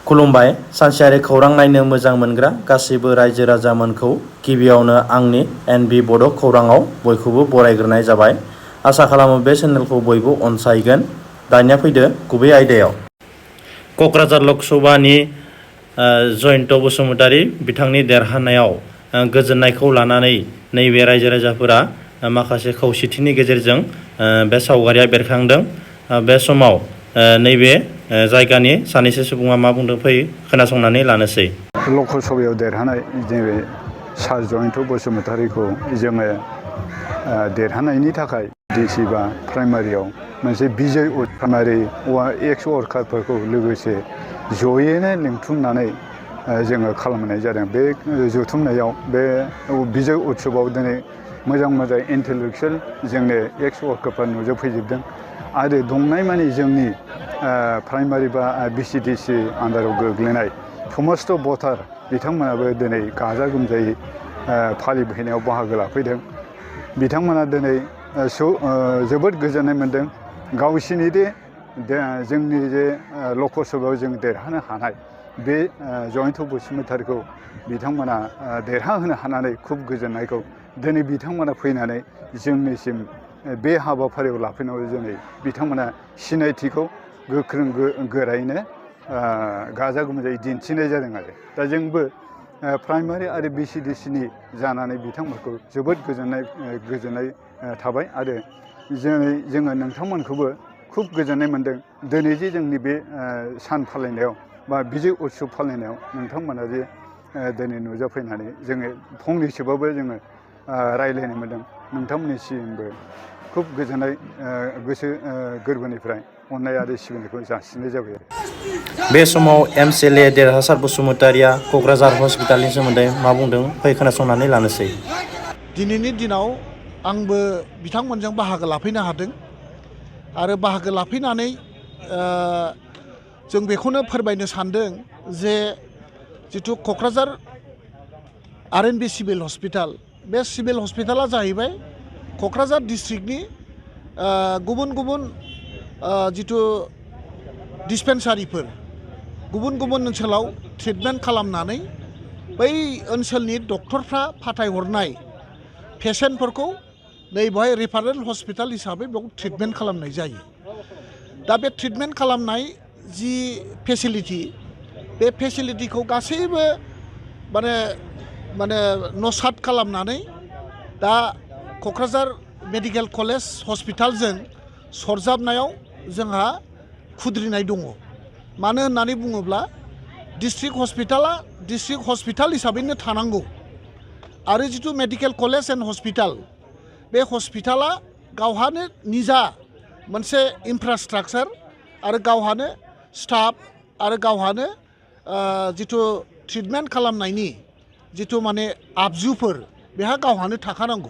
खुलुमबाय सानसेयारि खौरां नायनो मोजां मोनग्रा गासैबो रायजो राजामोनखौ गिबियावनो आंनि एनबि बड' खौराङाव बयखौबो बरायग्रोनाय जाबाय। आसा खालामो बे चेनेलखौ बयबो अनसायगोन। दानिया फैदो गुबै आयदायाव। क'क्राझार लकसभानि जयन्त बसुमतारी बिथांनि देरहानायाव गोजोननायखौ लानानै नैबे रायजो राजाफोरा माखासे खौसेथिनि गेजेरजों बे सावगारिया बेरखांदों। बे समाव नैबे जायगानि सानैसो सुबुङा मा बुंदों फै खोनासंनानै लानोसै। लकसभायाव देरहानाय नैबे सार जयन्त बसुमतारीखौ जोङो देरहानायनि थाखाय डिसि बा प्राइमारियाव मोनसे बिजय प्राइमारि एक्स वार्कारफोरखौ लोगोसे जयैनो लिंथुमनानै जोङो खालामनाय जादों। बे जथुमनायाव बे बिजय उत्सबआव दिनै मोजां मोजां इन्टेलेक्सुवेल जोंनि एक्स वार्कारफोर नुजोबफैजोबदों आरो दंनाय मानि जोंनि प्राइमारि बा बिसिडिसि आन्दाराव गोग्लैनाय समस्त भटार बिथांमोनाबो दिनै गाजा गोमजायै फालिफैनायाव बाहागो लाफैदों। बिथांमोना दिनै जोबोद गोजोननाय मोन्दों। गावसिनि जोंनि जे लकसभायाव जों देरहानो हानाय बे जयन्त बसुमतारीखौ बिथांमोना देरहाहोनो हानानै खुब गोजोननायखौ दिनै बिथांमोना फैनानै जोंनिसिम बे हाबाफारियाव लाफैनायाव दिनै बिथांमोना सिनायथिखौ गोख्रों गोरायैनो गाजा गोमजायै दिन्थिनाय जादों आरो दा जोंबो प्राइमारि आरो बिसिडिसिनि जानानै बिथांमोनखौ जोबोद गोजोननाय थाबाय आरो जोङो नोंथांमोनखौबो खुब गोजोननाय मोन्दों। दिनै जे जोंनि बे सान फालिनायाव बा बिजय उत्सब फालिनायाव नोंथांमोना जे दिनै नुजाफैनानै जोङो फंनैसोबाबो जोङो रायज्लायनो मोन्दों। नोंथांमोननिसिमबो खुब गोजोननाय गोसो गोरबोनिफ्राय अननाय आरो सिबिनायखौ जासिनाय जाबाय। बे समाव MCLA देरहासार बसुमतारीया क'क्राझार हस्पिटालनि सोमोन्दै मा बुंदों फै खोनासंनानै लानोसै। दिनैनि दिनाव आंबो बिथांमोनजों बाहागो लाफैनो हादों आरो बाहागो लाफैनानै जों बेखौनो फोरमायनो सानदों जे जिथु क'क्राझार RNB सिभिल हस्पिटाल बे सिभिल हस्पिटाला जाहैबाय क'क्राझार डिस्ट्रिक्टनि गुबुन गुबुन जिथु डिसपेन्सारिफोर गुबुन गुबुन ओनसोलाव ट्रिटमेन्ट खालामनानै बै ओनसोलनि डक्टरफ्रा फाथायहरनाय पेसेन्टफोरखौ नै बेवहाय रेफारेल हस्पिटाल हिसाबै बेयाव ट्रिटमेन्ट खालामनाय जायो। दा बे ट्रिटमेन्ट खालामनाय जि फेसिलिटि बे फेसिलिटिखौ गासैबो माने नसाद खालामनानै दा क'क्राझार मेडिकेल कलेज हस्पिटालजों सरजाबनायाव जोंहा खुद्रिनाय दङ। मानो होननानै बुङोब्ला डिस्ट्रिक्ट हस्पिटाला डिस्ट्रिक्ट हस्पिटाल हिसाबैनो थानांगौ आरो जिथु मेडिकेल कलेज एन्ड हस्पिटाल बे हस्पिटाला गावहानो निजा मोनसे इनफ्रास्ट्राक्चार आरो गावहानो स्टाफ आरो गावहानो जिथु ट्रिटमेन्ट खालामनायनि जिथु माने आगजुफोर बेहा गावहानो थाखानांगौ।